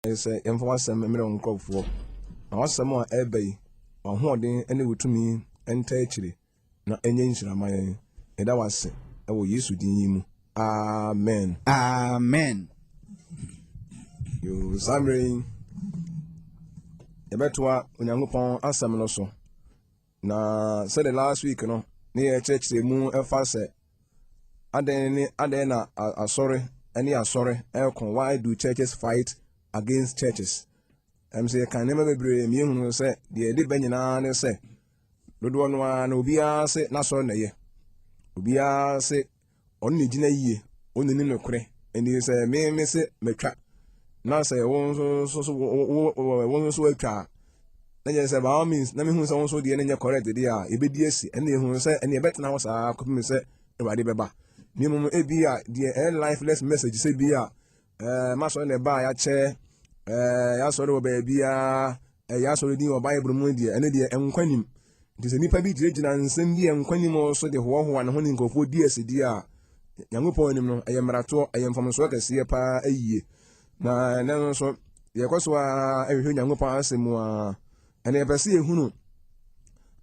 Sɛ yɛmfa w'asɛm mmrɛ wo nkurɔfoɔ, na w'asɛm a ɛreba yi, w'ahoɔden ne wo tumi ntaa akyire, na ɛnyɛ nhyira ma yɛn. Yɛda wo ase wɔ Yesu din yi mu. Amen. Amen. Yoo, saa mmerɛ yi, yɛbɛtoa Onyankopɔn asɛm no so. Na sɛde last week no, ne yɛkyerɛkyerɛ mu ɛfa sɛ adɛn ne adɛn na asɔre ne asɔre ɛko. Why do churches fight against churches? Sɛ yɛka nneɛma bebree mmienu sɛ deɛ ɛde bɛ nyinaa ne sɛ dodoɔ no ara na obiara se n'asɔre na ɛyɛ, obiara se ɔno ne gyina yie, ɔno ne nokorɛ. Nti sɛ me se matwa na sɛ wo nso so wo nso atwa a, na kyerɛ sɛ by all means na mehu sɛ wo nso deɛ no nyɛ correct deɛ a, yɛbɛdi asi. Ɛne yɛhu sɛ ɛne yɛbɛtena hɔ saa kɔpem sɛ Awurade bɛba. Na mmom ebi a deɛ ɛyɛ lifeless message sɛ bi a masɔre na ɛba a yɛakyɛ, yɛasɔre wɔ baabiara, ɛyɛ asɔre din wɔ Bible mu deɛ, ɛne deɛ nkwa nim. Nti sɛ nnipa bi gyinagyina nsɛm bi a nkwa nim so de hoahoa ne ho ne nkurɔfoɔ di asi deɛ a, Nyankopɔn anim no ɛyɛ mmaratoɔ, ɛyɛ mfomsoɔ kɛseɛ paa ayie. Na ɛnɛ nso yɛkɔ so a ɛhwehwɛ Nyankopɔn asɛm mu a, ɛnɛ yɛpɛ sɛ yɛhunu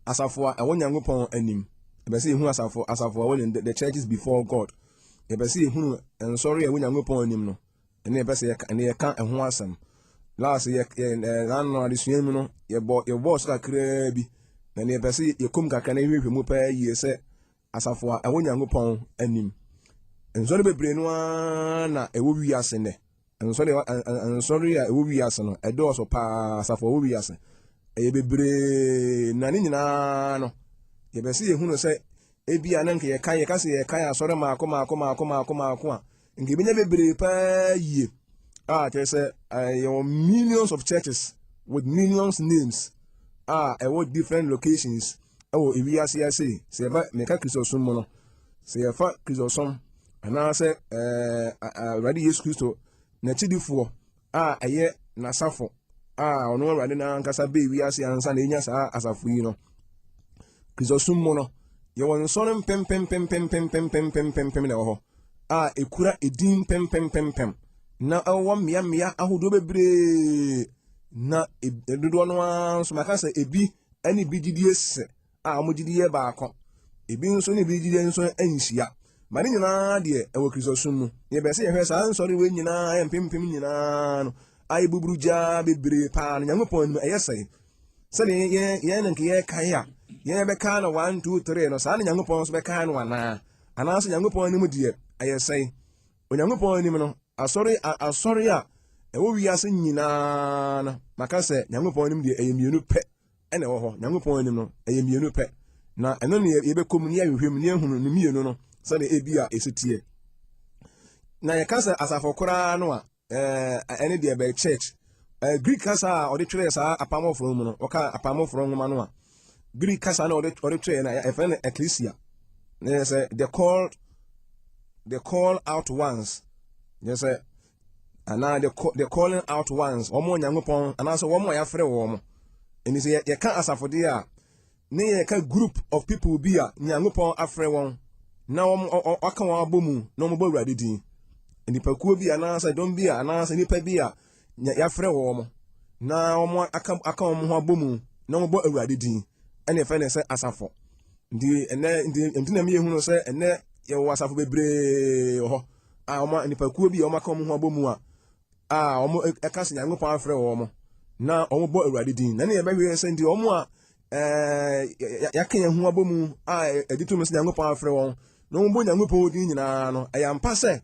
asafo a ɛwɔ Nyankopɔn anim. Yɛpɛ sɛ yɛhunu asafo a ɛwɔ the churches before God. Yɛpɛ sɛ yɛhunu nsɔre a ɛwɔ Nyankopɔn anim no, ɛne yɛpɛ sɛ yɛka ɛho asɛm. Last yɛ yɛ n'ano adesua mu no, yɛbɔɔ so kakraa bi, na ne yɛpɛ sɛ yɛkɔm kakra na yɛhwehwɛ mu paa yie sɛ asafo a ɛwɔ Nyankopɔn anim. Nsɔre bebree no ara na ɛwɔ wiase nnɛ. Nsɔre a ɛwɔ wiase no ɛdɔɔso paa. Asafo a ɛwɔ wiase ɛyɛ bebree, na ne nyinaa no yɛpɛ sɛ yɛhunu sɛ ebi a na nka yɛka sɛ yɛka asɔre maako maako maako maako maako a, nka ebɛnya bebree paa yie, a kyerɛ sɛ yɛwɔ millions of churches with millions names a ɛwɔ different locations ɛwɔ ewiase ase. Sɛ yɛba meka Kristosom mu no, sɛ yɛfa Kristosom anaasɛ Awurade Yesu Kristo n'akyidifoɔ a ɛyɛ n'asafo a ɔno Awurade n'ankasa bɛɛ wiase ansa na enya saa asafo yi no, Kristosom mu no yɛwɔ nsɔre mpempempempempempempempempem na ɛwɔ hɔ a ekura edin mpempempempem na ɛwɔ mmeammea ahodoɔ bebree, na dodoɔ no ara nso maka sɛ ebi ne bi gyidie sɛ a wɔn gyidie yɛ baako, ebi nso ne bi gyidie nso nhyia. Ma ne nyinaa deɛ ɛwɔ Kristosom mu, yɛbɛ sɛ yɛhwɛ saa nsɔre wei nyinaa yɛ mpempem nyinaa no ayɛ buburu gyaa bebree paa no, Nyankopɔn anim ɛyɛ sɛe. Sɛdeɛ yɛn ne nka yɛkae a yɛn bɛka no 1 2 3 no, saa ne Nyankopɔn nso bɛka no anaa? Anaasɛ Nyankopɔn anim deɛ ɛyɛ sɛe? Onyankopɔn anim no, asɔre a ɛwɔ wiase nyinaa no, maka sɛ Nyankopɔn anim deɛ ɛyɛ mmienu pɛ ɛna ɛwɔ hɔ. Nyankopɔn anim no ɛyɛ mmienu pɛ, na ɛno ne yɛbɛkɔ mu ne yɛahwehwɛ mu ne yɛahunu ne mmienu no sɛdeɛ ebi a ɛsi teɛ. Na yɛka sɛ asafo koraa no a, ɛne deɛ bɛyɛ church. Greek kasa a ɔde twerɛɛ saa apamɔforɔ mu no, ɔka apamɔforɔ nwoma no a, Greek kasa no ɔde twerɛɛ no ɛfrɛ no ecclesia, na yɛ sɛ the call out ones, yɛ sɛ anaa the calling out ones, wɔn Onyankopɔn anaasɛ wɔn a yɛafrɛ wɔn. Ɛni sɛ yɛka asafodeɛ a, ne yɛka group of people bi a Nyankopɔn afrɛ wɔn na wɔn aka wɔn abɔ mu na wɔn bɔ Awurade din. Nipakuo bi anaasɛ dɔm bi a anaasɛ nipa bi a yɛafrɛ wɔn na wɔn aka wɔn ho abɔ mu na wɔn bɔ Awurade din, ɛna yɛfrɛ no sɛ asafo. Nti ɛnɛ nti na meyɛ hunu sɛ ɛnɛ yɛwɔ asafo bebree wɔ hɔ a wɔn nipakuo bi a wɔn aka wɔn ho abɔ mu a wɔn ɛka sɛ Nyankopɔn afrɛ wɔn na wɔn bɔ Awurade din. Na ne yɛbɛhwɛ sɛ nti wɔn a yɛaka yɛn ho abɔ mu a ɛde tum sɛ Nyankopɔn afrɛ wɔn na wɔn bɔ Nyankopɔn din nyinaa no, ɛyɛ ampa sɛ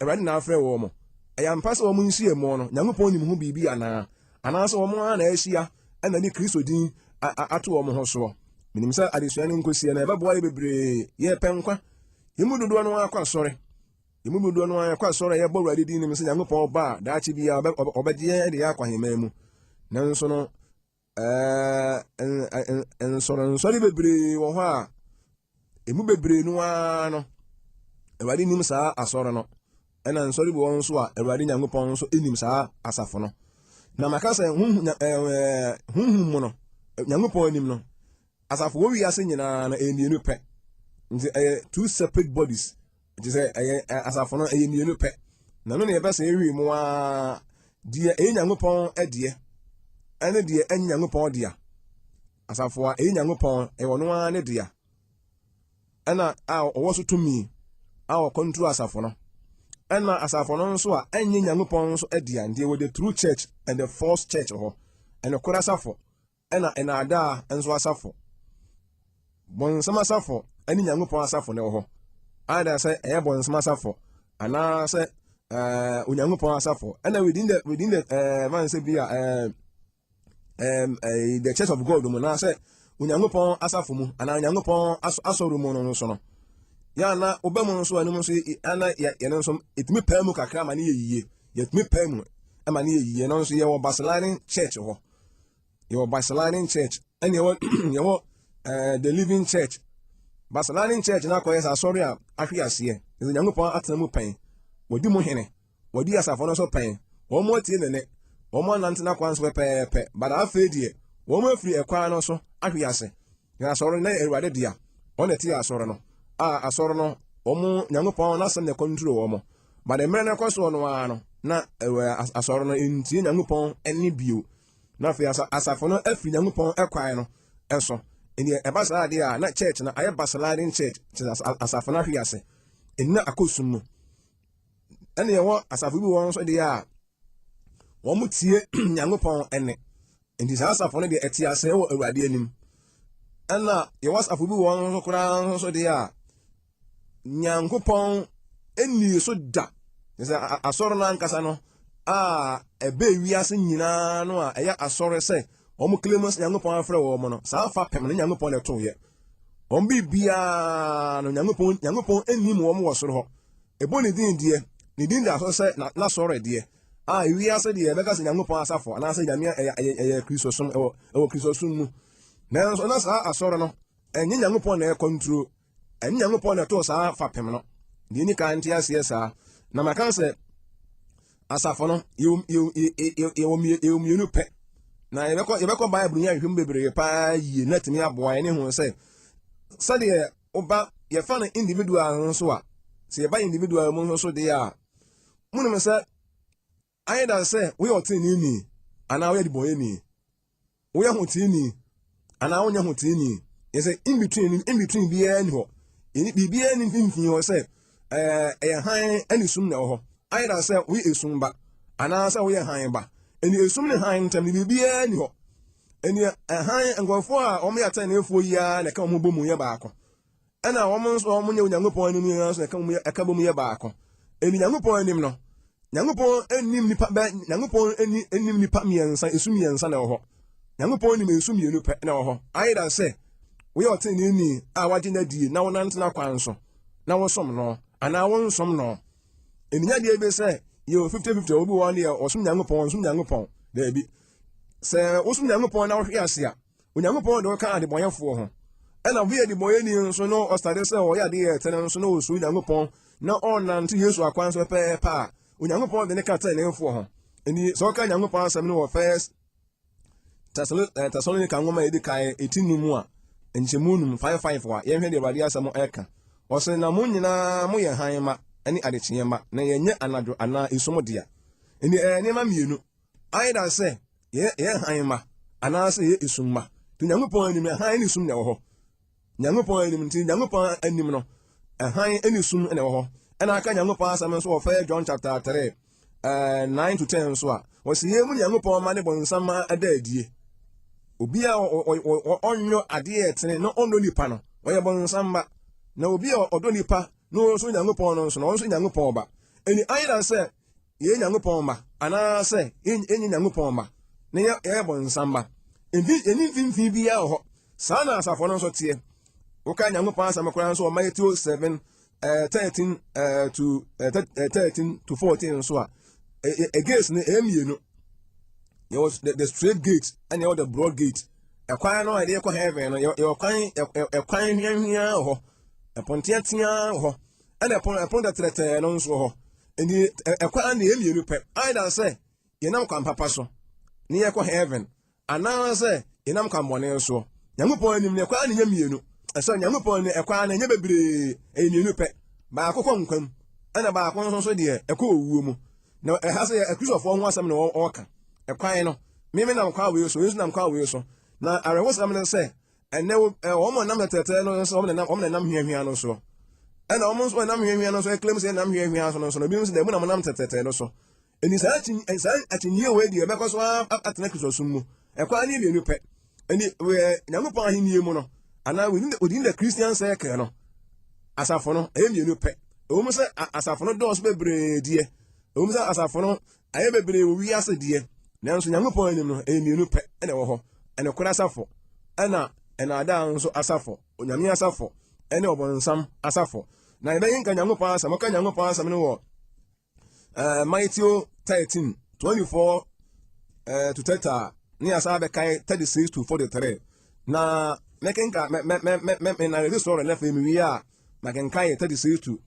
Awurade na afrɛ wɔn? Ɛyɛ ampa sɛ wɔn nhyia mu no Nyankopɔn nim ho biribi anaa? Anaasɛ wɔn ara na ahyia ɛna ne Kristo din ato wɔn ho soɔ? Menim sɛ adesua no nkosie no ɛbɛboa yɛ bebree. Yɛpɛ nkwa. Yɛn mu dodoɔ no akɔ asɔre, yɛn mu dodoɔ no akɔ asɔre a yɛbɔ Awurade din nim sɛ Nyankopɔn ba a daakye biara ɔbɛgye yɛn de yɛn akɔ ahemman mu. Nanso no nsɔrɔnsɔre bebree wɔ hɔ a emu bebree no ara no Awurade nim saa asɔre no, ɛna nsɔre bi wɔ nso a Awurade Nyankopɔn nso nim saa asafo no. Na maka sɛ honhom mu no, Nyankopɔn anim no, asafo wɔ wiase nyinaa no ɛyɛ mmienu pɛ. Nti ɛyɛ two separate bodies. Nti sɛ ɛyɛ asafo no ɛyɛ mmienu pɛ, na no na yɛbɛsɛ yɛhwɛ mu a. Deɛ ɛyɛ Nyankopɔn deɛ ɛne deɛ ɛnyɛ Nyankopɔn dea. Asafo a ɛyɛ Nyankopɔn ɛyɛ ɔno ara ne dea. Ɛna a ɔwɔ so tumi a ɔkɔntro asafo no. Ɛna asafo no nso a ɛnyɛ Nyankopɔn nso dea. Nti ɛwɔ the true church and the false church wɔ hɔ. Ɛnokorɛ asafo ɛna nnaadaa nso asafo. Bɔnsam asafo ne Nyankopɔn asafo na ɛwɔ hɔ. Either sɛ ɛyɛ bɔnsam asafo anaasɛ ɛɛ Onyankopɔn asafo. Ɛna within the man sɛ bi a the Church of God mu anaasɛ Onyankopɔn asafo mu anaa Onyankopɔn asɔre mu no nso no. Yɛn ana ɔba mu nso ɛno nso ana yɛn nso ɛtumi paa mu kakra ma ne yɛ yie. Yɛtumi paa mu ma ne yɛ yie. Ɛno nso yɛwɔ baseline church hɔ. Yɛwɔ baseline church ɛna yɛwɔ the living church. Baseline church na akɔyɛ sɛ asɔre a ahwe aseɛ. Ɛsɛ Nyankopɔn atena mu pɛn. Wɔdi mu hene. Wɔdi asafo no so pɛn. Wɔn mo atie ne ne. Wɔn anante n'akwan so pɛpɛɛpɛ. But afei deɛ, wɔn afiri ɛkwan no so ahwe ase. Na asɔre no na yɛ Awurade dea. Wɔn na ɛte asɔre no. A asɔre no, wɔn Nyankopɔn n'asɛm na ɛkɔnturo wɔn. But mmerɛ no kɔ soɔ no ara no, na asɔre no ntie Nyankopɔn ɛne bio. Na afei asafo no afiri Nyankopɔn ɛkwan no ɛso. Ɛnni ɛba saa adeɛ a, na church no ayɛ baseline church, kyerɛ asafo no ahwe ase. Ɛnna akɔ sum mu. Ɛna yɛwɔ asafo bi wɔn nso deɛ a, wɔn tie Nyankopɔn ɛne. Nti saa asafo no deɛ ɛte ase wɔ Awurade anim. Ɛna yɛwɔ asafo bi wɔn nso koraa nso deɛ a, Nyankopɔn ɛnni so da. Sɛ asɔre no ankasa no a ɛbɛ wiase nyinaa no a ɛyɛ asɔre sɛ wɔn claim sɛ Nyankopɔn afrɛ wɔn no, saa fa pɛm no Nyankopɔn na ɛtoyɛ. Wɔn biribiara no Nyankopɔn ɛnnim wɔn wɔ soro hɔ. Ɛbɔ ne din deɛ, ne din da so sɛ n'asɔre deɛ. A wiase deɛ ɛbɛka sɛ Nyankopɔn asafo anaasɛ Nyame ɛyɛ Kristosom ɛwɔ Kristosom mu. Nanso na saa asɔre no ɛnyɛ Nyankopɔn na ɛkɔnturo. Ɛnyɛ Nyankopɔn na ɛtoo saa fapem no. Deɛ ni kan nte aseɛ saa. Na maka sɛ asafo no yɛwɔ mmienu pɛ. Na yɛbɛkɔ Bible yi ahwehwɛ mu bebree paa yie na atumi aboa yɛn ne ho sɛ sɛdeɛ woba yɛfa no individual nso a, sɛ yɛba individual mu nso deɛ a, monim sɛ ayɛ da sɛ woyɛ ɔteneneeni anaa woyɛ debɔneyɛni, woyɛ hoteeni anaa wonyɛ hoteeni. Yɛ sɛ in between biara ni hɔ. Biribiara ni mfimfini hɔ sɛ ɛyɛ hann ne sum na ɛwɔ hɔ. Ayɛ da sɛ woyɛ esum ba anaasɛ woyɛ hann ba. Ɛni esum ne hann ntam no biribiara ni hɔ. Ɛni hann nkurɔfoɔ a wɔyɛ ateneneefoɔ yi ara na ɛka wɔn bɔ mu yɛ baako. Ɛna wɔn nso wɔn nyɛ Onyankopɔn anim yi nso na ɛka bɔ mu yɛ baako. Ɛni Nyankopɔn anim no, Nyankopɔn anim nipa bɛ Nyankopɔn anim nipa mmiɛnsa, esu mmiɛnsa na ɛwɔ hɔ. Nyankopɔn nim esu mmienu pɛ na ɛwɔ hɔ. Ayɛ da sɛ woyɛ ɔteneneeni a wagye n'adie na wonante n'akwan so na wosom no anaa wonsom no. Ɛni nyadeɛ bi sɛ yɛwɔ 50-50, obi wɔ hɔ deɛ ɔsom Nyankopɔn, ɔnsom Nyankopɔn. Daabi. Sɛ wosom Nyankopɔn na wohwe ase a, Onyankopɔn de ɔka adebɔnyɛfoɔ ho. Ɛna woyɛ adebɔnyɛni nso na ɔsade sɛ ɔyɛ adeɛ yɛ ɛtene nso na ɔsuro Onyankopɔn na ɔnante Yesu akwan so pɛpɛɛpɛ a, Onyankopɔn de ne ka teneneefoɔ ho. Ɛni sɛ ɔka Onyankopɔn asɛm no wɔ First Thessalonica nwoma a ɛdi kan ɛti num mu a, nkyɛmu num 5:5 a, yɛnhwɛ deɛ Awurade asɛm ɛka. Ɔsɛ na mo nyinaa moyɛ hann mma ne adekyeeɛ mma, na yɛnyɛ anadwo anaa esum dea. Ɛni ɛyɛ nneɛma mmienu. Either sɛ yɛyɛ hann mma anaasɛ yɛyɛ esum mma. Nti Nyankopɔn anim hann ne sum na ɛwɔ hɔ. Nyankopɔn anim nti Nyankopɔn anim no hann ne sum na ɛwɔ hɔ. Ɛna aka Nyankopɔn asɛm nso wɔ First John chapter 3 9 to 10 nso a, wɔsi yɛn mu Nyankopɔn ma ne bɔnsam ma ɛda adie. Obi a ɔnyɔ adeɛ ɛtene na ɔnnɔ nipa no, ɔyɛ bɔnsam ba. Na obi a ɔdɔ nipa na ɔnso Nyankopɔn no nso no, ɔno nso Nyankopɔn ba. Ɛni ayera sɛ yɛyɛ Nyankopɔn mma anaasɛ yɛnyɛ Nyankopɔn mma na yɛyɛ bɔnsam mma. Yɛnni mfimfini biara wɔ hɔ. Saa na asafo no nso teɛ. Woka Nyankopɔn asɛm koraa nso wɔ Matthew 7 13 to 13 to 14 nso a, gates no ɛyɛ mmienu. Yɛwɔ the straight gate ɛna yɛwɔ the broad gate. Ɛkwan no a yɛde kɔ heaven no, yɛwɔ kwan ɛkwan hwiahwia wɔ hɔ, ɛponteatea wɔ hɔ, ɛna ɛpon tɛtrɛtɛɛ no nso wɔ hɔ. Nti ɛkwan no yɛ mmienu pɛ. Either sɛ yɛnam kwan papa so na yɛkɔ heaven anaasɛ yɛnam kwan bɔne so. Nyankopɔn anim no ɛkwan no nyɛ mmienu. Ɛsɛ Nyankopɔn anim ɛkwan no nyɛ bebree, ɛyɛ mmienu pɛ. Baako kɔ nkwa mu, ɛna baako nso so deɛ ɛkɔ owuo mu. Na ɛha sɛ yɛ Akristofoɔ ho asɛm na ɔreka. Ɛkwan no, me me nam kwan wei so, wei nso nam kwan wei so. Na awerɛhosɛm ne sɛ, ɛnɛ wɔn a nam tɛtɛtɛ no nso wɔn na wɔn nam hwiahwia no soɔ. Ɛna wɔn nso nam hwiahwia no so ɛklɛm sɛ nam hwiahwia so no nso no ebinom sɛ dɛm na wɔn nam tɛtɛtɛ no so. Ɛni saa akyi saa akyinnye wei deɛ ɛbɛkɔ so atena Kristosom mu. Ɛkwan ne mmienu pɛ. Ɛni wɛ Nyankopɔn ahenni mu no anaa within the Christian circle no asafo no ɛyɛ mmienu pɛ. Ɛwɔ mu sɛ asafo no dɔɔso bebree deɛ, ɛwɔ mu sɛ asafo no ayɛ bebree wɔ wiase deɛ, nanso Nyankopɔn anim no ɛyɛ mmienu pɛ ɛna ɛwɔ hɔ. Ɛnokorɛ asafo ɛna ɛnaadaa nso asafo, Onyame asafo ɛne ɔbɔnsam asafo. Na yɛbɛkenka Nyankopɔn asɛm, ɔka Nyankopɔn asɛm no wɔ Matthew 13, 24 to 30 a ne yɛasa bɛkae 36 to 43. Na mɛkenka mɛ mɛ mɛ mɛ mɛ na yɛde sɔrɔ na afei mewie a makenkan 36 to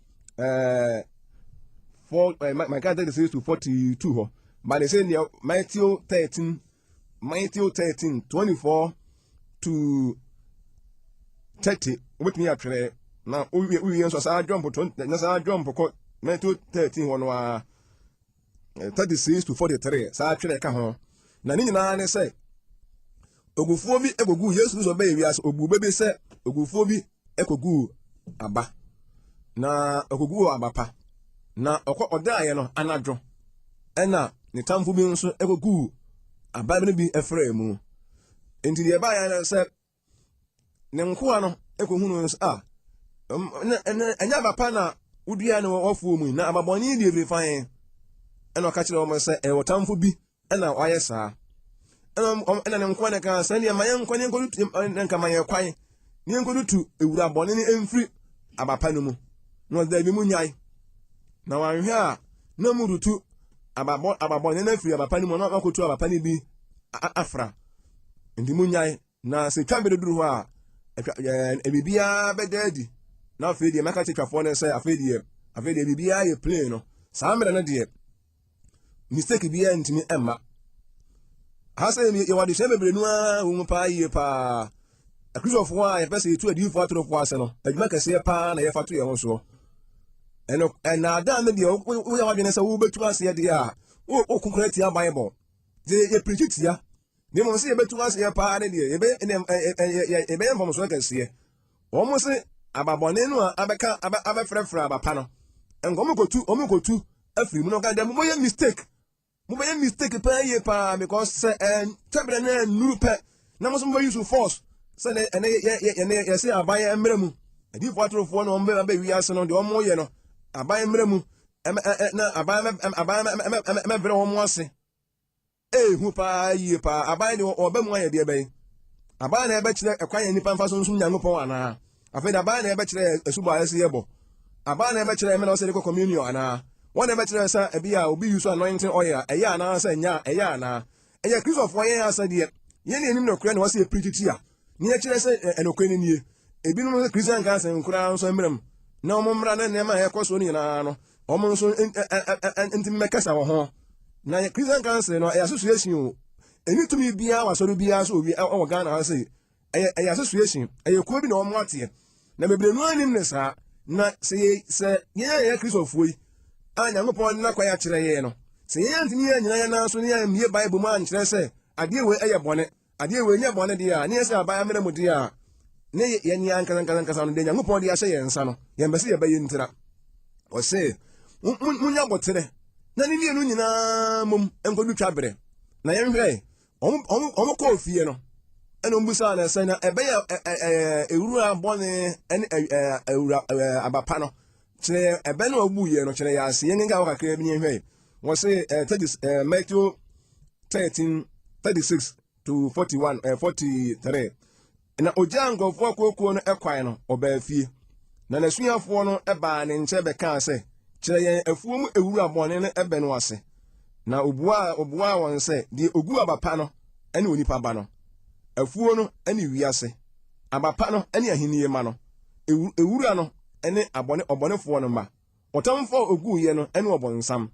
4 makenkan 36 to 42 hɔ. But they say near Matthew 13, Matthew 13, 24 to 30. Wobɛtumi atwerɛ na wowie wowie nso saa jump to na saa jump kɔ Matthew 13 hɔ no a 36 to 43 saa twerɛ ka ho. Na ne nyinaa ne sɛ ogufoɔ bi kɔguu Yesu Kristo bɛyɛ wiase oguu bɛ bi sɛ ogufoɔ bi kɔguu aba na ɔkɔguu aba pa na ɔkɔ ɔdaeɛ no anadwo ɛna ne tamfo bi nso kɔguu aba no bi frɛɛ mu. Nti deɛ ɛbaeɛ no sɛ ne nkoa no kɔhunu no sɛ a ɛnyɛ aba pa na wodua no wɔ w'afuo mu yi, na aba bɔne deɛ ɛfiri fan. Ɛna ɔka kyerɛ wɔn sɛ ɛyɛ ɔtamfo bi ɛna wayɛ saa. Ɛna ɛna ne nkoa no kaa sɛ deɛ ma yɛnkɔ ne yɛnkɔtutu nka ma yɛn kwan ne yɛnkɔtutu ewura bɔne no mfiri aba pa no mu. Na ɔsɛ daabi mu nyae. Na wanhwɛ a na mu tutu aba bɔne no afiri aba pa no mu na wakɔtu aba pa no bi afra. Nti mu nyae. Na sɛ twa bere duru hɔ a, atwa ɛɛ biribiara bɛda adi. Na afei deɛ mɛka kyerɛ twafoɔ no sɛ afei deɛ afei deɛ biribiara yɛ plain no. Saa mmerɛ no deɛ mistake biara ntumi mma. Ha sɛ yɛwɔ adesua bebree no ara wɔ mu paa yie paa. Akristofoɔ a yɛpɛ sɛ yɛtu adiyifoɔ atorofoɔ ase no, adwuma kɛseɛ paa na yɛfa to yɛn ho soɔ. Ɛno ɛnaadaa no deɛ woyɛ w'adwene sɛ wobɛtu aseɛ deɛ a wokokora tia Bible. Deɛ yɛpirikyi tia. Na mmom sɛ yɛbɛtu aseɛ paa ne deɛ yɛbɛyɛ mfomsoɔ kɛseɛ. Wɔn se ababɔne no a abɛka abɛfrɛfrɛ aba pa no, nka wɔn kɔtu wɔn kɔtu afiri mu na wɔka dɛ mobɛyɛ mistake, mobɛyɛ mistake paa yie paa because sɛ ɛntwɛberɛ no annuru pɛ na mo nso mobɛ use force sɛ ɛnɛ yɛ yɛse aban mmerɛ mu adiifoɔ atorofoɔ no wɔn bɛ bɛ wiase no deɛ wɔn yɛ no aban mmerɛ mu na aban aban mɛbrɛ wɔn ase. Ehu paa yie paa. Aban de wɔba mu ayɛ deɛ bɛn? Aban na ɛbɛkyerɛ ɛkwan yɛn nipa mfa so nsom Nyankopɔn anaa? Afei de aban na ɛbɛkyerɛ asubɔ a ɛsɛ yɛbɔ? Aban na ɛbɛkyerɛ ɛmɛ na ɔsɛ de kɔ communion anaa? Wɔn na ɛbɛkyerɛ sɛ ebi a obi use anointing oil a ɛyɛ anaa sɛ ɛnyɛ a ɛyɛ anaa? Ɛyɛ Kristofoɔ yɛn asɛdeɛ. Yɛn na yɛnim nokorɛ na wɔsɛ yɛpirikyi tia. Ne yɛkyerɛ sɛ ɛnokorɛ no nie. Ebinom nso Christian council koraa nso mmra mu na wɔn mmra na nneɛma a ɛkɔ so no nyinaa no wɔn nso ntumi mmɛkasa wɔ ho. Na Christian council no ɛyɛ association o. Ɛni tumi biara wɔ asɔre biara so owi ɛwɔ Ghana ha sɛ ɛyɛ ɛyɛ association, ɛyɛ kuo bi na wɔn ateɛ. Na bebree no anim ne saa. Na sɛ yɛ sɛ yɛn a yɛyɛ Kristofoɔ yi a Nyankopɔn de n'akwan akyerɛ yɛn no, sɛ yɛn antumi yɛn nyina yɛn nan so ne yɛn mmie Bible mu ankyerɛ sɛ adeɛ wei ɛyɛ bɔne, Adeɛ wei nyɛ bɔne deɛ a, ne yɛ sɛ aban amena mu deɛ a, ne yɛn yɛn ankasa ankasa ankasa no, deɛ Nyankopɔn de ahyɛ yɛn nsa no, yɛn bɛ sɛ yɛbɛyɛ ntira. Ɔse, munya boterɛ, na ne mmienu nyinaa mom nkɔdu twa berɛ. Na yɛnhwɛ, wɔn kɔɔ fie no, ɛna wɔn bisaa no sɛ, na ɛbɛyɛ ewura bɔne ne ewura aba pa no, kyerɛ ɛbɛ no a wobuiɛ no, kyerɛ yɛn ase, yɛn nkenkan hɔ kakra bi ne yɛnhwɛ. Wɔse, Matthew 13 36 to 41 43. Na ogyaa nkurɔfoɔ akuokuo no kwan no, ɔbaa fie. Na n'asuafoɔ no baa ne nkyɛn bɛkaa sɛ, Kyerɛ yɛn afuo mu ewura bɔne no ɛbɛ no ase. Na obuaa obuaa wɔn sɛ, Deɛ ogu aba pa no ne onipa ba no. Afuo no ne wiase. Aba pa no ne ahennie mma no. Ewura no ne abɔne ɔbɔnefoɔ no mma. Ɔtamfo a oguiɛ no ne ɔbonsam.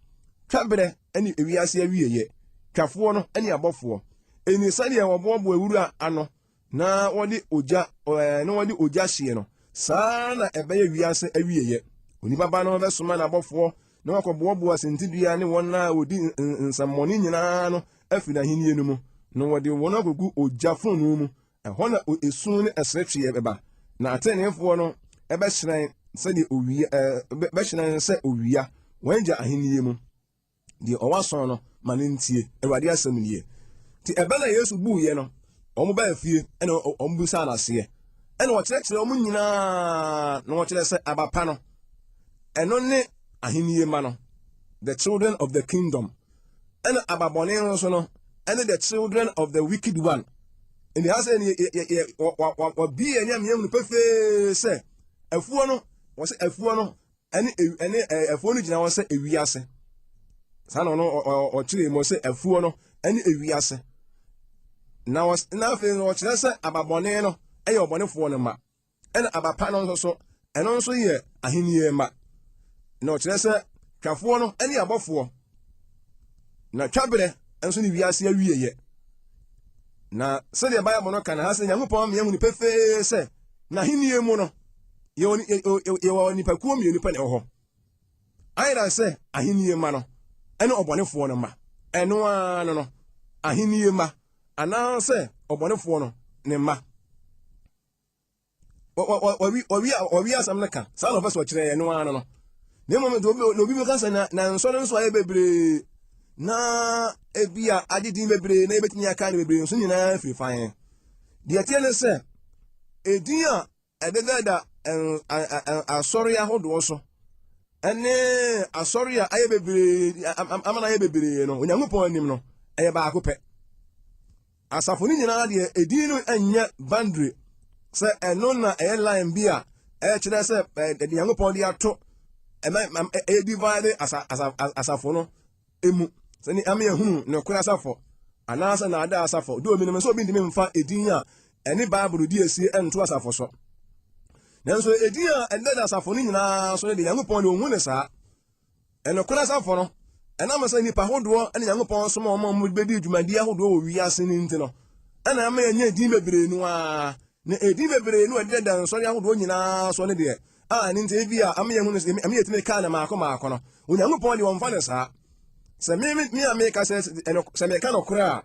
Twaberɛ ne ewiase awieeɛ. Twafoɔ no ne abɔfoɔ. Enti sɛdeɛ wɔboaboa wura ano na wɔde ogya ɛɛ na wɔde ogya hyeɛ no, saa ara na ɛbɛyɛ wiase awieeɛ. Onipa Ba no bɛsoma n'abɔfoɔ. na wakɔboaboa sintidua ne wɔn a wɔdi nsɛmmɔne nyinaa no afiri n'ahenni no mu, na wɔde wɔn akɔgu ogya fononoo mu. Ɛhɔ na esu ne ɛseretweɛ bɛba, na ateneneefoɔ no bɛhyerɛn sɛdeɛ owia ɛɛ bɛhyerɛn sɛ owia wɔn agya ahenni mu. Deɛ ɔwɔ aso no, ma no ntie. Awurade asɛm nie. Nti ɛbɛ na Yesu buiɛ no, wɔn baa fie ɛna wɔn bisaa no aseɛ. Ɛna ɔkyerɛkyerɛ wɔn nyinaa na ɔkyerɛ sɛ aba pa no, ɛno ne ahenni ma no, the children of the kingdom. Ɛna aba bɔne no nso no, ɛne the children of the wicked one. Ɛni ha sɛ wɔbie yɛn ne yɛn pefee sɛ afuo no, wɔsɛ afuo no ɛne ɛne afuo no gyina hɔ sɛ ewiase. Saa na ɔno ɔkyerɛ mu sɛ afuo no ɛne ewiase. Na na afei no ɔkyerɛ sɛ ababɔne no ɛyɛ ɔbɔnefoɔ no ma. Ɛna aba pa no nso so ɛno nso yɛ ahenni ma. Na ɔkyerɛ sɛ twafoɔ no ɛne abɔfoɔ. Na twaberɛ nso ne wiase awieɛ. Na sɛdeɛ Bible no ka no ha sɛ Nyankopɔn ama yɛahu no pefee sɛ n'ahenni mu no yɛwɔ nnipakuo mmienu pɛ na ɛwɔ hɔ. Ayera sɛ ahenni mma no ɛne ɔbɔnefoɔ no mma. Ɛno ara no no, ahenni mma anaasɛ ɔbɔnefoɔ no ne mma. Wɔwi asɛm no ka saa na ɔpɛ sɛ ɔkyerɛ yɛn no ara no no. Na mmom na obi bɛka sɛ na nsɔre nso ayɛ bebree na ebi a agye din bebree na ebetumi aka no bebree nso nyinaa firi fa yɛn. Deɛ ɛteɛ ne sɛ edin a ɛdedada asɔre ahodoɔ so ɛne asɔre a ayɛ bebree ama no ayɛ bebree no Onyankopɔn anim no ɛyɛ baako pɛ. Asafo no nyinaa deɛ edin no nyɛ boundary sɛ ɛno na ɛyɛ line bi a ɛkyerɛ sɛ ɛde Nyankopɔn de ato ɛma ɛyɛ divide asa asa asafo no emu sɛne ama yɛhunu nokorɛ asafo anaasɛ naadaa asafo. Do obi nim sɛ obi ntumi mfa edin a ɛne Bible di asie nto asafo so. Nanso edin a ɛdeda asafo no nyinaa so no de Nyankopɔn de ohun ne saa. Ɛnokorɛ asafo no, ɛnam sɛ nnipa ahodoɔ ne Nyankopɔn som a wɔn bɛdi dwumadi ahodoɔ wɔ wiase no nti no, ɛna ama yɛnya edin bebree no ara. Na edin bebree no a ɛdeda nsɔre ahodoɔ nyinaa so no deɛ, a ɛno nti ebi a ama yɛhu no ama yɛtumi kaa no maako maako no, Onyankopɔn deɛ ɔmfa no saa. Sɛ me me a meka sɛ sɛ meka nokorɛ a,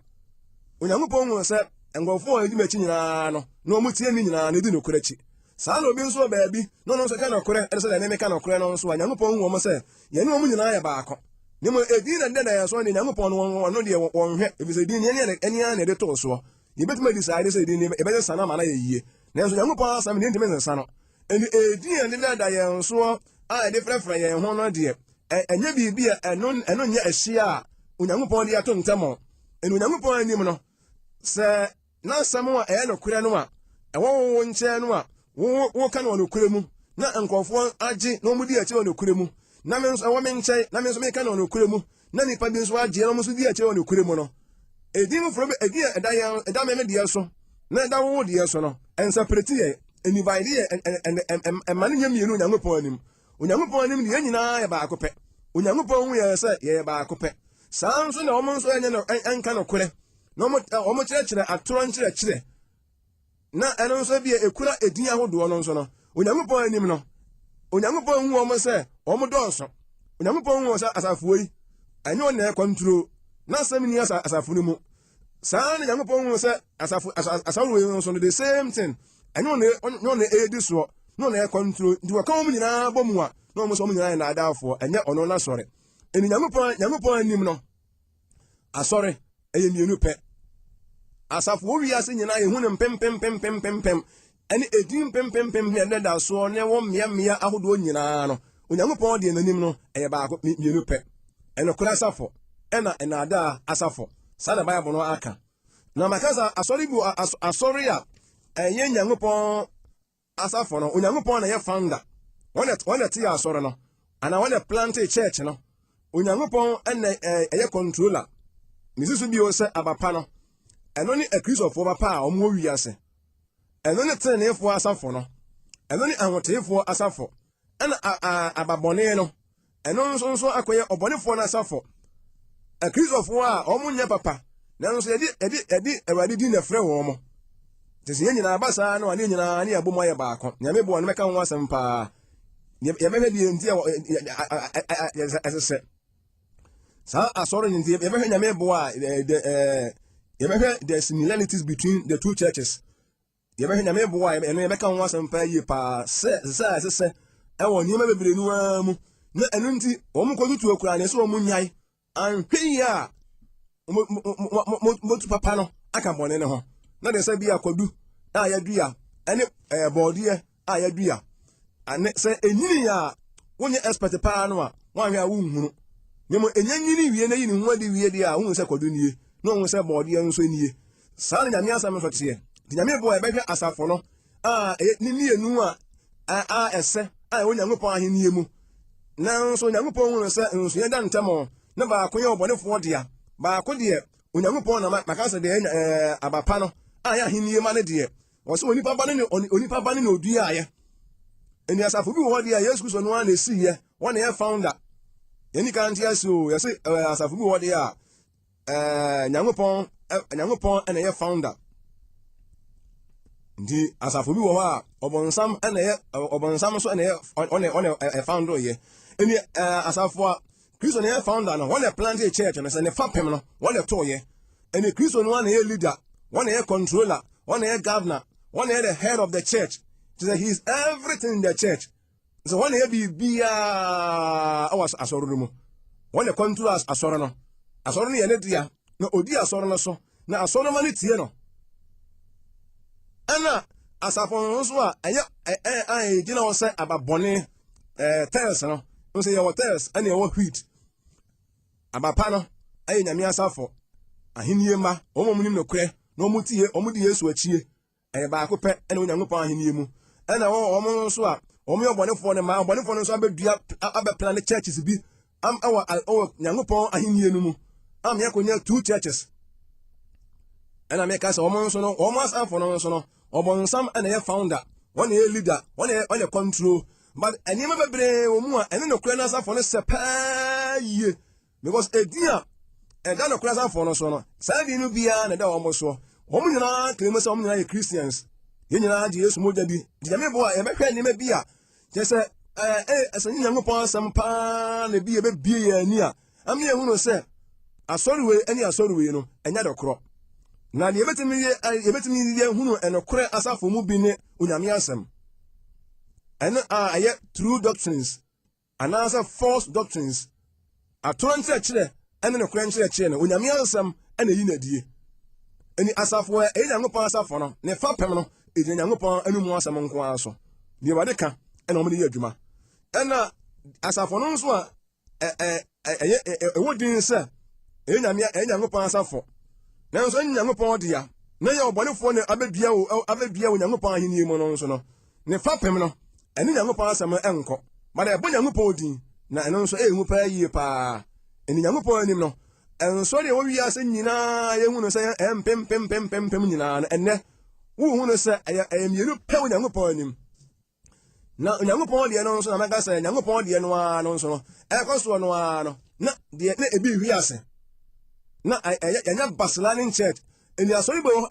Onyankopɔn hu sɛ nkurɔfoɔ a ɛdi m'akyi nyinaa no, na wɔn tie me nyinaa no di nokorɛ akyi. Saa na obi nso wɔ baabi na ɔno nso ka nokorɛ ɛne sɛ deɛ meka nokorɛ no nso a, Nyankopɔn hu wɔn sɛ yɛne wɔn nyinaa yɛ baako. Na mmom edin na ɛdeda yɛn so no deɛ, Nyankopɔn no wɔn ɔno deɛ wɔnhwɛ, ɛfiri sɛ edin no yɛne ara na yɛde too soɔ. Yɛbɛtumi adi saa ɛne sɛ edin no yɛbɛsesa no ama no ayɛ yie. Nanso Nyankopɔn asɛm deɛ ntumi nsesa no. Enti edin a ɛdeda yɛn soɔ a yɛde frɛfrɛ yɛn ho no deɛ, ɛnyɛ biribi a ɛno ɛno nyɛ ɛhyeɛ a Onyankopɔn de ato ntam. Ɛna Onyankopɔn anim no, sɛ n'asɛm a ɛyɛ nokorɛ no a ɛwɔ wo nkyɛn no a woka no wɔ nokorɛ mu na nkurɔfoɔ agye na wɔn di akyire wɔ nokorɛ mu, na me nso ɛwɔ me nkyɛn na me nso meka no wɔ nokorɛ mu na nnipa bi nso agye na wɔn nso di akyire wɔ nokorɛ mu no, edin foforɔ bi edin a ɛda yɛn ɛda me me deɛ so na ɛda wo deɛ so no, ɛnsɛpɛrɛti yɛn, ɛnivide yɛn, ɛma no nyɛ mmienu Onyankopɔn anim. Onyankopɔn anim de yɛn nyinaa yɛ baako pɛ. Onyankopɔn hu yɛn sɛ yɛyɛ baako pɛ. Saa nso na wɔn nso ɛnyɛ no ɛnka nokorɛ na wɔn wɔn kyerɛkyerɛ atorɔ nkyerɛkyerɛ na ɛno nso bi ekura edin ahodoɔ no nso no Onyankopɔn anim no Onyankopɔn hu wɔn sɛ wɔn dɔɔso. Onyankopɔn hu wɔn sɛ asafoɔ yi ɛnyɛ wɔn na ɛkɔ nturo na asɛm ni asafo no mu. Saa na Nyankopɔn hu sɛ asafo asafo yi nso no the same thing ɛnyɛ wɔn na wɔn na ɛredi soɔ na wɔn na ɛkɔ nturo nti wɔka wɔn nyinaa bɔ mu a na wɔn nso wɔn nyinaa yɛ naadaafoɔ ɛnyɛ ɔno n'asɔre. Ɛni Nyankopɔn Nyankopɔn anim no asɔre ɛyɛ mmienu pɛ. Asafo wɔ wiase nyinaa yɛhu no mpempempempempempem ɛne edin mpempempem ne ɛdeda soɔ ne wɔ mmeammea ahodoɔ nyinaa no, Onyankopɔn deɛ n'anim no ɛyɛ baako mmienu pɛ. Ɛnokorɛ asafo ɛna ɛnaadaa asafo. Saa na Bible no aka. Na maka sɛ asɔre bi asɔre a ɛnyɛ Nyankopɔn asafo no, Onyankopɔn na ɛyɛ founder. Wɔn na wɔn na ɛte asɔre no anaa wɔn na plante church no. Onyankopɔn ɛna ɛyɛ controller. Mesi so bio sɛ aba pa no, ɛno ne akristofoɔ papa a wɔn wɔ wiase. Ɛno ne teneneefoɔ asafo no. Ɛno ne ahoteefoɔ asafo. Ɛna aba bɔne no, ɛno nso nso akɔyɛ ɔbɔnefoɔ no asafo. Akristofoɔ a wɔn nyɛ papa, nanso yɛde yɛde yɛde Awurade din na ɛfrɛ wɔn. Te sɛ yɛn nyinaa ba saa no a ne nyinaa ne yɛabɔ mu ayɛ baako. Nyame boa no mɛka ho asɛm paa. Yɛbɛhwɛ deɛ nti a ɛsesɛ saa asɔre no nti. Yɛbɛhwɛ, Nyame boa a, yɛbɛhwɛ the similarities between the two churches. Yɛbɛhwɛ, Nyame boa a, ɛno yɛbɛka ho asɛm paa yie paa sɛ a ɛsesɛ ɛwɔ nneɛma bebree no ara mu, na ɛno nti wɔn kɔtutu akura ne sɛ wɔn nyae anhwɛ yie a motu papa no aka bɔne no ho. Na deɛ sɛ bi akwadu a yɛadua ɛne bɔɔdeɛ a yɛadua ane sɛ ɛnyini a, wonyɛ expert paa no a, woanhwɛ a wonhunu ne mo. Ɛnya nyini wie na yi ne ho adi wie deɛ a, wohu sɛ kwadu nie na wohu sɛ bɔɔdeɛ nso nie. Saa na Nyame asɛm nso teɛ. Nti Nyame boa, yɛbɛhwɛ asafo no a ɛyɛ ne mmienu a ɛsɛ a ɛwɔ Nyankopɔn ahenni mu, nanso Onyankopɔn hunu sɛ nsoyɛ da ntam, na baako yɛ ɔbɔnefoɔ dea, baako deɛ Onyankopɔn na maka sɛ deɛ aba pa no a ɛyɛ ahenni ma no deɛ, wɔsɛ onipa ba no ne onipa ba no na oduaeɛ. Ɛni asafo bi wɔ hɔ deɛ, Yesu Kristo no ara na ɛsiiɛ, wɔn na ɛyɛ founder. Yɛni kan nte ase o. Yɛsɛ asafo bi wɔ hɔ deɛ a Nyankopɔn na ɛyɛ founder, nti asafo bi wɔ hɔ a ɔbɔnsam na ɛyɛ, ɔbɔnsam nso na ɛyɛ ɔna ɛ founder yɛ. Ɛni asafo a Kristo na ɛyɛ founder no, wɔn na plant church no, sɛ ne fapem no wɔn na ɛtoo yɛ. Ɛni Kristo no na ɛyɛ leader, wɔn na ɛyɛ controller, wɔn na ɛyɛ governor, wɔn na ɛyɛ the head of the church, kyerɛ sɛ he is everything in the church. Sɛ wɔn na yɛ biribiara wɔ asɔre no mu, wɔn na control asɔre no. Asɔre no yɛ ne dea na odi asɔre no so na asɔre no ma no tie no. Ɛna asafo no nso a ɛyɛ ɛ a ɛgyina hɔ sɛ aba bɔne, tares no nso, yɛwɔ tares ɛna yɛwɔ wheat. Aba pa no ɛyɛ Nyame asafo, ahenni mma, wɔn a wɔnim nokorɛ na wɔn tie, wɔn di Yesu akyie. Ɛyɛ baako pɛ ɛna Onyankopɔn ahenni mu. Ɛna wɔn wɔn nso a wɔn yɛ ɔbɔnefoɔ no mmaa, ɔbɔnefoɔ no nso abɛdua, abɛpla ne churches bi am ɛwɔ Nyankopɔn ahenni no mu am yɛkɔnya two churches. Ɛna meka sɛ wɔn nso no, wɔn asafo no nso no, ɔbɔnsam ɛna ɛyɛ founder, wɔn na ɛyɛ leader, wɔn na ɛyɛ, wɔn na control, but nneɛma bebree wɔ mu a ɛne nokorɛ no asafo no sɛ pɛɛ yie, because edin a ɛda nokorɛ asafo no so no, saa din no biara na ɛda wɔn soɔ. Wɔn nyinaa claim sɛ wɔn nyinaa yɛ Christians, yɛn nyinaa gye Yesu mogya di. Nti Nyame boa, yɛbɛhwɛ nneɛma bi a kyerɛ sɛ ɛɛ ɛsɛ ne Nyankopɔn asɛm paa na ebi yɛbɛbie yɛn ani a ama yɛhunu sɛ asɔre wei ne asɔre wei no ɛnyɛ de korɔ. Na deɛ yɛbɛtumi yɛ hunu ɛnokorɛ asafo mu bi ne Onyame asɛm, ɛno a ɛyɛ true doctrines anaasɛ false doctrines, atorɔ nkyerɛkyerɛ ɛne nokorɛ nkyerɛkyerɛ no, Onyame asɛm ɛna ɛyi n'adie. Ɛni asafo a ɛyɛ Nyankopɔn asafo no, ne fapem no ɛgyina Nyankopɔn anomu asɛm nko ara so. Deɛ Awurade ka ɛna wɔn de yɛ adwuma. Ɛna asafo no nso a ɛyɛ ɛwɔ din sɛ ɛyɛ Nyame, ɛyɛ Nyankopɔn asafo, nanso ɛnyɛ Nyankopɔn dea, na yɛ ɔbɔnefoɔ na abɛdua wɔ Nyankopɔn ahenni mu no nso no, ne fapem no ɛne Nyankopɔn asɛm no ɛnkɔ, but ɛbɔ Nyankopɔn din, na ɛno nso ɛyɛ hu paa yie paa. Ɛne Nyankopɔn anim no, ɛnsɔre ɛwɔ wiase nyinaa yɛhu no sɛ ɛyɛ mpempempempempem nyinaa no, ɛnɛ wohu no sɛ ɛyɛ mmienu pɛ wɔ Nyankopɔn anim. Na Onyankopɔn deɛ no nso, na mɛka sɛ Nyankopɔn deɛ no ara no nso no, ɛkɔ soɔ no ara no, na deɛ na ebi hwi ase na ɛyɛ yɛnyɛ baseline church. Ɛni asɔre bi wɔ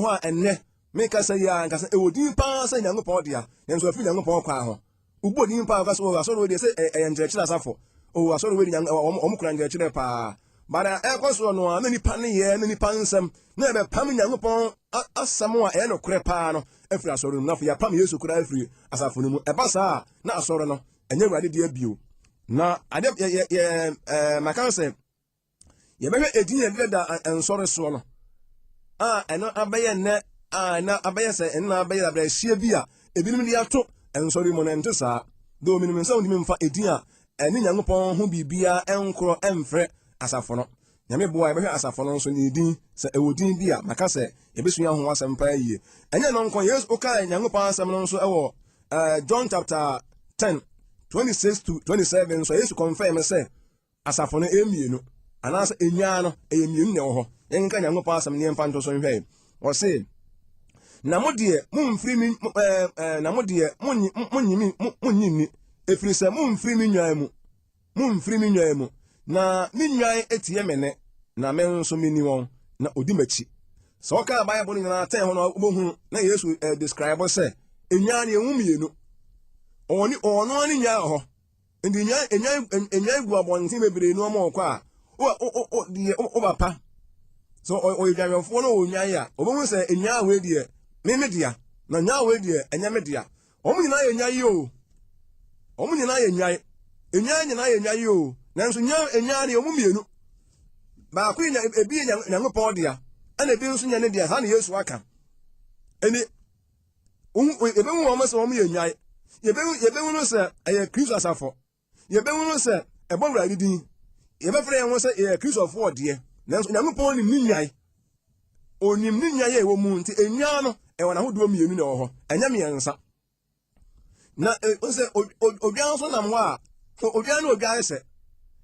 hɔ a ɛnnɛ meka sɛ yɛ ankasa ɛwɔ din paa sɛ Nyankopɔn dea, nanso afiri Nyankopɔn kwan ho. Wobɔ din paa ka sɛ o, asɔre wei deɛ sɛ ɛyɛ nkyerɛkyerɛ asafo, o, asɔre wei deɛ wɔn kura nkyerɛkyerɛ paa. Bara ɛkɔ soɔ no a, na nipa ne yɛ na nipa nsɛm na ɛbɛpam Nyankopɔn asɛm a ɛyɛ nokorɛ paa no afiri asɔre no mu, na afei yɛapam Yesu koraa afiri asafo no mu. Ɛba saa a, na asɔre no ɛnyɛ Awurade deɛ bio. Na adeɛ yɛ yɛ yɛ ɛɛ maka sɛ yɛbɛhwɛ edin yɛn deda nsɔre soɔ no a, ɛno abɛyɛ nnɛ a ɛna abɛyɛ sɛ ɛna abɛyɛ abrɛhyia bi a ebinom de ato nsɔre mu no, ɛnte saa de. Ominim sɛ wontumi mfa edin a ɛne Nyankopɔn ho biribiara ɛnkorɔ ɛmfrɛ asafo no. Nyame boa, yɛbɛhwɛ asafo no nso ne din, sɛ ɛwɔ din bi a. Maka sɛ yɛbɛsua ho asɛm paa yie. Ɛnyɛ no nko, Yesu wokae Nyankopɔn asɛm no nso ɛwɔ John chapter 10 26 to 27 nso, Yesu confirm sɛ asafo no ɛyɛ mmienu, anaasɛ enyaa no ɛyɛ mmienu na ɛwɔ hɔ. Yɛnka Nyankopɔn asɛm ne yɛmfa nto so nhwɛ. Ɔse, na mo deɛ momfiri me ɛɛ ɛɛ na mo deɛ monyi monyi me monyi nni, ɛfiri sɛ momfiri me nnwan mu, momfiri me nnwan mu, na me nnwan etie me nne, na me nso menni wɔn, na odi m'akyi. Sɛ wɔka Bible no nyinaa tɛn ho no, wobɛhunu na Yesu describe sɛ nnwan no yɛn mu mmienu. Ɔwɔ ne ɔwɔ no ara ne nnwan wɔ hɔ. Nti nnwan nnwan nnwan gu abɔnten bebree na wɔn kɔ a, wo wo wo deɛ wo papa sɛ ɔyɛ dwanhwɛfoɔ na ɔwɔ nnwan a, ɔbɛhu sɛ nnwan wei deɛ me me dea, na nnwan wei deɛ ɛnyɛ me dea. Wɔn nyinaa yɛ nnwan yi o. Wɔn nyinaa yɛ nnwan. Nnwan nyinaa yɛ nnwan yi o. Nanso nnwan nnwan deɛ wɔn mmienu. Baako yɛ ebi yɛ Nyankopɔn dea, ɛna ebi nso nyɛ ne dea. Saa na Yesu aka. Ɛni yɛbɛhu wɔn sɛ wɔn yɛ nnwan. Yɛbɛhu yɛbɛhu no sɛ ɛyɛ Kristo asafo. Yɛbɛhu no sɛ ɛbɔ Awurade din. Yɛbɛfrɛ yɛn ho sɛ yɛyɛ Kristofoɔ deɛ. Nanso Onyankopɔn nim ne nnwan. Onim ne nnwan a ɛwɔ mu nti nnwan no ɛwɔ n'ahodoɔ mmienu na ɛwɔ hɔ, ɛnyɛ mmiɛnsa. Na sɛ odwan nso nam hɔ a, odwan ne odwan sɛ.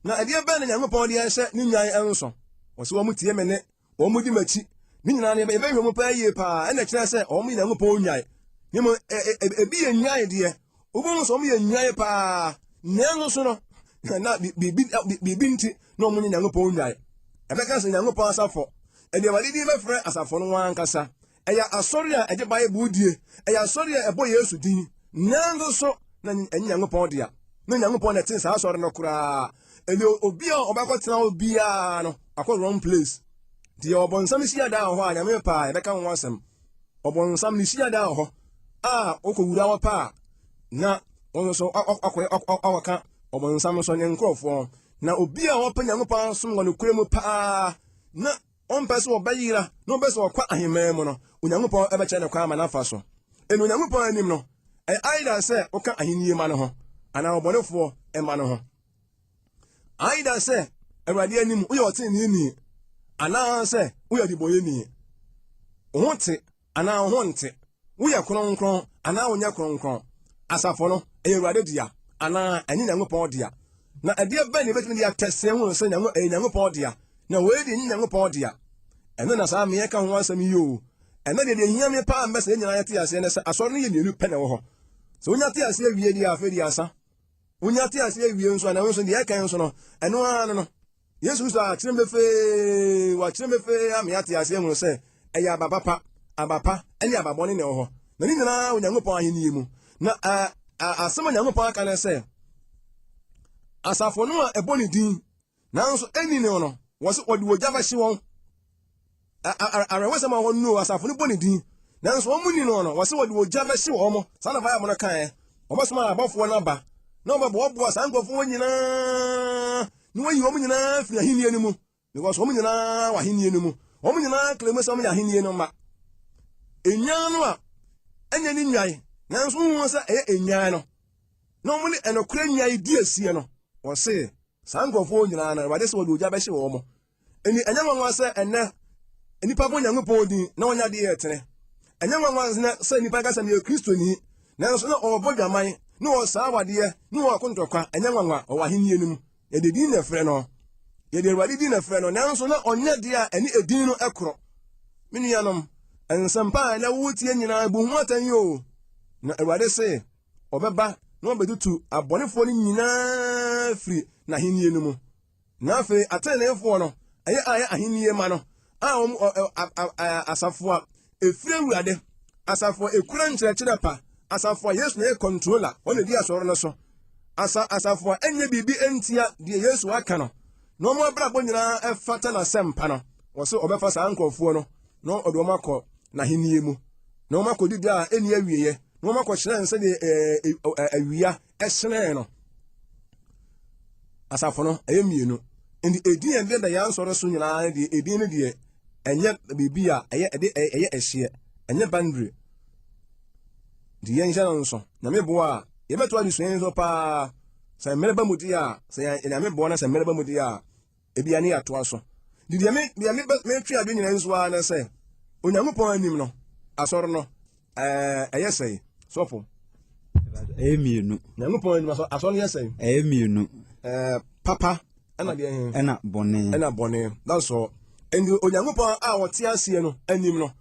Na ɛdeɛ bɛn na Nyankopɔn de ahyɛ ne nnwan nso? Wɔsɛ wɔn tie me ne, wɔn di m'akyi. Ne nyinaa no yɛbɛhwɛ mu paa yie paa, ɛna kyerɛ sɛ wɔn yɛ Nyankopɔn nnwan. Ne mu ebi yɛ nnwan deɛ, wobɛhu sɛ wɔn yɛ nnwan paa, nanso so no, na biribi nti na wɔn nyɛ Nyankopɔn nnwan. Ɛbɛka sɛ Nyankopɔn asafo, ɛde Awurade din bɛfrɛ asafo no wɔn ankasa. Ɛyɛ asɔre a ɛgye Bible die. Ɛyɛ asɔre a ɛbɔ Yesu din. Nanso so na ɛnyɛ Nyankopɔn dea. Na Nyankopɔn na ɛte saa asɔre no koraa. Ɛnni obi a ɔbɛkɔtena hɔ biara no, akɔ wrong place. Nti yɛ ɔbɔnsam hyiadan wɔ hɔ a, Nyame pɛ a yɛbɛka ho asɛm. Ɔbɔnsam ne hyiadan wɔ hɔ a wokɔwura hɔ pɛ a, na wɔn nso akɔka ɔbɔnsam nso ne nkurɔfoɔ. Na obi a ɔpɛ Nyankopɔn asom wɔ nokorɛ mu paa na ɔmpɛ sɛ ɔbɛyera na ɔmpɛ sɛ ɔkɔ ahemman mu no, Onyankopɔn bɛkyerɛ no kwan ama no afa so. Ɛnna Onyankopɔn anim no, ɛyɛ either sɛ woka ahenni mma no ho anaa ɔbɔnefoɔ mma no ho. Either sɛ Awurade anim woyɛ ɔteneneeni anaasɛ woyɛ adebɔyɛni. Wo ho te anaa wo ho nte. Woyɛ kronkron anaa wonyɛ kronkron? Asafo no, ɛyɛ Awurade dea anaa ɛnyɛ Nyankopɔn dea? Na ɛdeɛ bɛn na yɛbɛtumi de atɛseɛ hunu sɛ ɛyɛ Nyankopɔn dea, na wei deɛ ɛnyɛ Nyankopɔn dea? Ɛno na saa meɛ ka ho asɛm yi o. Ɛnɛ deɛ deɛ ɛhia me paa mbɛ sɛ yɛn nyinaa yɛte aseɛ ne sɛ asɔre no yɛ mmienu pɛ na ɛwɔ hɔ. Sɛ wonya te aseɛ wie deɛ afei deɛ asa. Wonya te aseɛ wie nso a na nso deɛ ɛka nso no ɛno ara no no. Yesu Kristo akyerɛ me pefee, wakyerɛ me pefee ama yɛate aseɛ hunu sɛ ɛyɛ aba papa, aba pa ne aba bɔne na ɛwɔ hɔ. Na ne nyinaa Onyankopɔn ahenni mu. Na asɛm a Onyankopɔn aka ne sɛ, asafo no a ɛbɔ ne din nanso ɛnni ne no, wɔ sɛ wɔde ogya bɛhye wɔn. Awerɛhosɛm a wɔn no asafo no bɔ ne din nanso wɔn ni no no, wɔ sɛ wɔde ogya bɛhye wɔn. Saa na Bible no kaeɛ. Wɔbɛsoma abɔfoɔ no aba na wɔbɛboaboa saa nkurɔfoɔ nyinaa na wɔayi wɔn nyinaa firi ahenni no mu because wɔn nyinaa wɔ ahenni no mu. Wɔn nyinaa claim sɛ wɔn yɛ ahenni no mma. Nnwan no a ɛnyɛ ne nnwan nanso wohu sɛ ɛyɛ nnwan no na wɔn ne ɛnokorɛ nnwan di asie no, wɔse saa nkurɔfoɔ nyinaa no Awurade sɛ wɔde ogya bɛhye wɔn. Enti ɛnyɛ nwanwa sɛ ɛnnɛ nnipa bɔ Onyankopɔn din na wɔnyɛ adeɛ a ɛtene. Ɛnyɛ nwanwa sɛ nnipa ka sɛ meyɛ Kristoni, nanso na ɔrebɔ dwaman, na ɔresaa awadeɛ, na ɔreko ntɔkwa. Ɛnyɛ nwanwa, ɔwɔ ahennie no mu. Yɛde din na ɛfrɛ no. Yɛde Awurade din na ɛfrɛ no, nanso na ɔnyɛ deɛ a ɛne edin no korɔ. Me nuanom, nsɛmpa a ɛnɛ woretie nyinaa, bu ho atɛn yi o. Na Awurade se ɔbɛba na wabɛtutu abɔnefoɔ no nyinaa firi n'ahennie no mu. Na afei ateneneefoɔ no, ɛyɛ a ɛyɛ ahennie ma no, a wɔn asafo a ɛfiri Awurade, asafo a ɛkura nkyerɛkyerɛ pa, asafo a Yesu na yɛ controller, wɔn na ɛdi asɔre no so, asa asafo a ɛnyɛ biribi ntia deɛ Yesu aka no, na wɔn abrabɔ nyinaa ɛfata n'asɛmpa no, wɔsɛ ɔbɛfa saa nkurɔfoɔ no na ɔde wɔn akɔ n'ahennie mu, na wɔn akɔdi da a ɛnni awieɛ, na wɔn akɔhyerɛn sɛdeɛ awia ɛhyerɛn no. Asafo no, ɛyɛ mmienu. Nti edin a ɛde da yɛn asɔre so nyinaa deɛ, edin no deɛ, ɛnyɛ biribi a ɛyɛ ɛde ɛyɛ ɛhyeɛ, ɛnyɛ boundary. Nti yɛnhyɛ no nso. Nyame boa a, yɛbɛto adesua yi nso paa. Sɛ mmerɛ ba mu deɛ a, sɛ yɛn Nyame boa na sɛ mmerɛ ba mu deɛ a, ebia ne yɛatoa so. Nti deɛ me deɛ me metwe adwene nyinaa nso ara ne sɛ, Onyankopɔn anim no, asɔre no, ɛɛ ɛyɛ sɛn sɔfo. Ɛyɛ mmienu. Nyankopɔn anim asɔre no yɛ sɛn. Ɛyɛ mmienu. Ɛɛ papa ɛna deɛ he. Ɛna bɔne. Ɛna bɔne that's all. Nti Onyankopɔn a ɔte aseɛ no anim no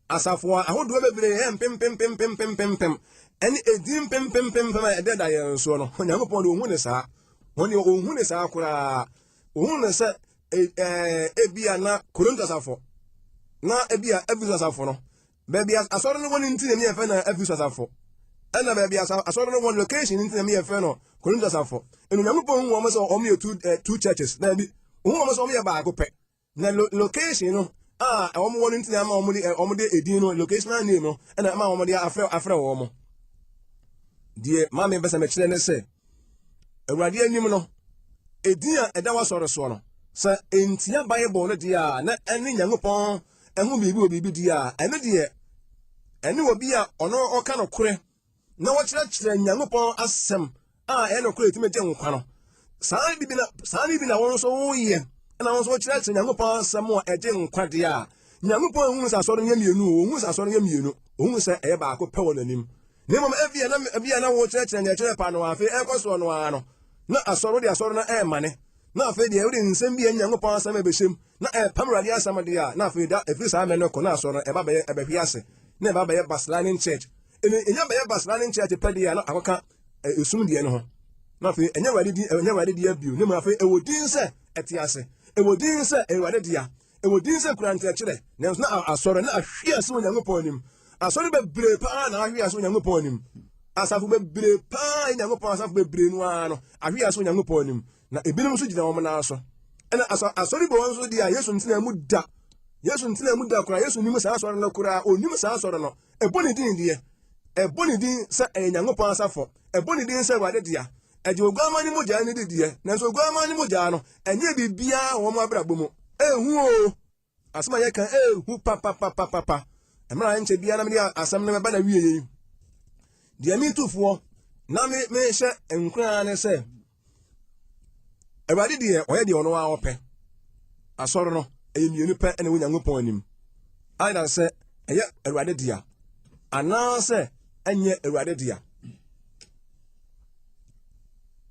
asafo a ahodoɔ bebree ɛ mpempempempempempempem ɛne edin mpempempempem a ɛdɛda yɛn soɔ no Onyankopɔn de ohun ne saa. Wɔn deɛ ohun ne saa koraa. Ohun ne sɛ ɛɛ ebia na Korinto asafo na ebia Efeso asafo no. Baabi a asɔre no wɔ no nti na ne yɛfrɛ no Efeso asafo. Ɛna baabi asɔre no wɔ location nti na meyɛ frɛ no Korinto asafo. Ɛnu Nyankopɔn hu wɔn sɛ wɔn yɛ two eh, two churches. Daabi, ohun wɔn sɛ wɔn yɛ baako pɛ. Na lo location no a wɔn wɔ no nti na ama wɔn de wɔn de edin no locational name no ɛna ama wɔn de afrɛ afrɛ wɔn. Deɛ maame bɛsɛ mɛkyerɛ ne sɛ Awurade anim no edin a ɛda w'asɔre soɔ no sɛ ntia Bible no deɛ a na ɛne Nyankopɔn ɛho biribi wɔ biribi deɛ a ɛno deɛ ɛne obi a ɔno ɔka no korɛ na wɔkyerɛkyerɛ Nyankopɔn asɛm a ɛyɛ nokorɛ ɛtumi gye nkwa no saa bibi na saa bibi na wɔn nso woyɛ ɛna wɔn nso wɔkyerɛkyerɛ Nyankopɔn asɛm a ɛgye nkwa deɛ a Nyankopɔn ehunu sɛ asɔre no yɛ mmienu o ohunu sɛ asɔre no yɛ mmienu ohunu sɛ ɛyɛ baako pɛ wɔ n'anim na mmom ebia na ebia na wɔkyerɛkyerɛ nea ɛkyerɛ pa no afei ɛkɔ soɔ no ara no na asɔre de asɔre no ɛremane na afei deɛ wode nsɛm bi a Nyankopɔn asɛm ɛbɛhyɛ mu na ɛpam Awurade asɛm deɛ a na afei da ɛfiri saa mmerɛ no kɔ na asɔre no ɛba bɛyɛ ɛbɛhwe ase na ɛba bɛyɛ baseline church ɛne ɛnya bɛyɛ baseline church pɛ deɛ a na akɔka esum deɛ no ho na afei ɛnyɛ Awurade din ɛnyɛ Awurade deɛ bio ne mu afei ɛwɔ din sɛ ɛte ase ɛwɔ din sɛ Awurade dea ɛwɔ din sɛ kura nkyerɛkyerɛ nanso na asɔre na ahwe ase wɔ Nyankopɔn anim asɔre bebree paa na ahwe ase wɔ Nyankopɔn anim asafo bebree paa Nyankopɔn asafo bebree no ara no ahwe ase wɔ Nyankopɔn anim na ebinom nso gyina wɔn nan so ɛna asɔre bɔ wɔn nso deɛ a Yesu ntena mu da Yesu ntena mu da koraa Yesu nim saa asɔre no koraa onim saa asɔre no ɛbɔ ne din deɛ ɛbɔ ne din sɛ ɛyɛ Nyankopɔn asafo ɛbɔ ne din sɛ Awurade dea ɛgye oguamma ne mogya ne di deɛ nanso oguamma ne mogya no ɛnyɛ biribiara wɔ wɔn abrabɔ mu ehu o Asɛm a yɛka ehu papapapapa. Mmerɛ a ɛnkyɛ biara na mede asɛm no bɛba na wie yi. Deɛ metufoɔ na me mehyɛ nkoraa ne sɛ Awurade deɛ ɔyɛ deɛ ɔno ara ɔpɛ. Asɔre no ɛyɛ mmienu pɛ ɛna ɛwɔ Nyankopɔn anim. Either sɛ ɛyɛ Awurade dea anaasɛ ɛnyɛ Awurade dea.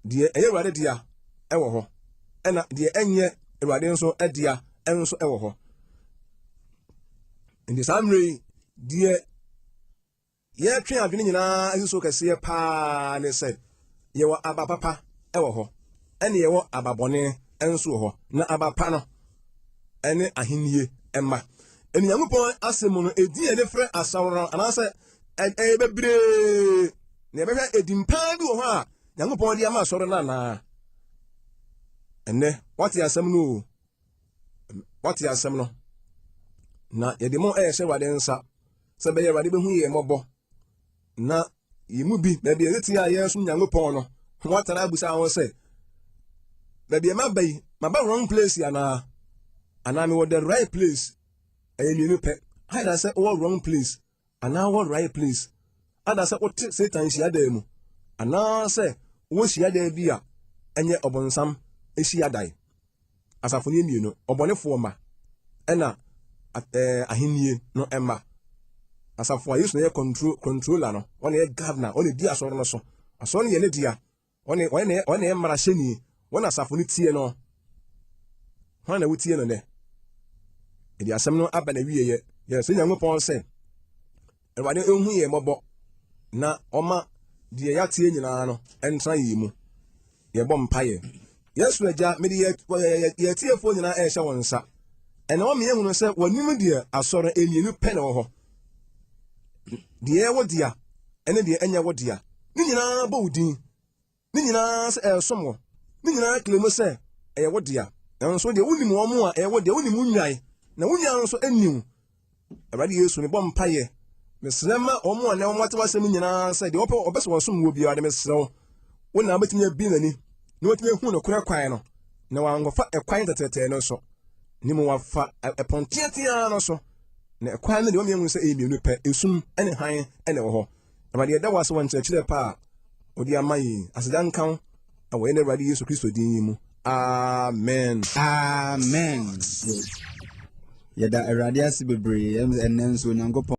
Deɛ ɛyɛ Awurade dea ɛwɔ hɔ ɛna deɛ ɛnyɛ Awurade nso dea nso ɛwɔ hɔ. Nti saa mmerɛ yi deɛ yɛtwe adwene nyinaa asi so kɛseɛ paa ne sɛ yɛwɔ aba papa ɛwɔ hɔ ɛne yɛwɔ aba bɔne nso wɔ hɔ na aba pa no ɛne ahennie ɛma. Ɛne Nyankopɔn asɛm mu no ɛdin yɛde frɛ asaworo anaasɛ ɛyɛ bebree na yɛbɛhwɛ edin paa bi wɔ hɔ a Nyankopɔn de ama asɔre no anaa. Ɛnnɛ, wate asɛm no o. Wate asɛm no. Na yɛde mo ɛrehyɛ Awurade nsa sɛ bɛyɛ Awurade bɛhu yɛn mmɔbɔ na yɛn mu bi baabi a yɛte a yɛresom Nyankopɔn no wɔatara abusa ho sɛ baabi a maba yi maba wrong place anaa anaa mewɔ the right place ɛyɛ mmienu pɛ ayɛ sɛ wɔ wrong place anaa wɔ right place anaasɛ wote Satan hyiadan mu anaasɛ wɔ hyiadan bi a ɛnyɛ ɔbonsam hyiadan. Asafo no yɛ mmienu, ɔbɔnefoɔ mma ɛna ɛɛ ahennie no mma. Asafo a Yesu na yɛ control controller no, ɔna yɛ governor, ɔna di asɔre no so. Asɔre no yɛ ne dea. Ɔne ɔne na ɔne na yɛ mmarahyɛni. Wɔn asafo no tie no. Hwan na wotie no nnɛ? Ɛde asɛm no aba na wieɛ. Yɛsrɛ Nyankopɔn sɛ Awurade nhu yɛn mmɔbɔ na ɔma deɛ yɛateɛ nyinaa no ntra yɛn mu. Yɛbɔ mpaeɛ. Yesu Agya, mede yɛ yɛ tiefoɔ nyinaa ɛrehyɛ wɔn nsa. Ɛna wɔn mmienu sɛ wɔnim deɛ asɔre mmienu pɛ na ɛwɔ hɔ. Deɛ ɛwɔ dea ɛne deɛ ɛnyɛ wɔ dea. Ne nyinaa bɔ wo din. Ne nyinaa sɛ ɛresom wɔ. Ne nyinaa kele mu sɛ ɛyɛ wo dea. Nanso deɛ wonim wɔn a ɛyɛ wo dea, wonim wo nnwan, na wo nnwan nso nni wo. Awurade Yesu, mebɔ mpaeɛ. Mesrɛ ma wɔn a na wɔate w'asɛm nyinaa sɛ deɛ wɔpɛ wɔpɛ sɛ wɔsom wɔ biara de mesrɛ wo. Wo na wobɛtumi abie n'ani na watumi ahu nokorɛ kwan no na wankɔfa ɛkwan tɛtɛtɛɛ no so ne mu wafa ɛpɔn teateaa no so na ɛkwan no deɛ wɔn mmienu sɛ ɛyɛ mmienu pɛ esum ne hann na ɛwɔ hɔ. Awurade yɛda wo ase wɔ nkyerɛkyerɛ pa a wode ama yɛn. Aseda nka wo wɔ yɛn Awurade Yesu Kristo din yi mu. Amen. Amen. Yɛda Awurade ase bebree ɛnɛ nso Onyankopɔn.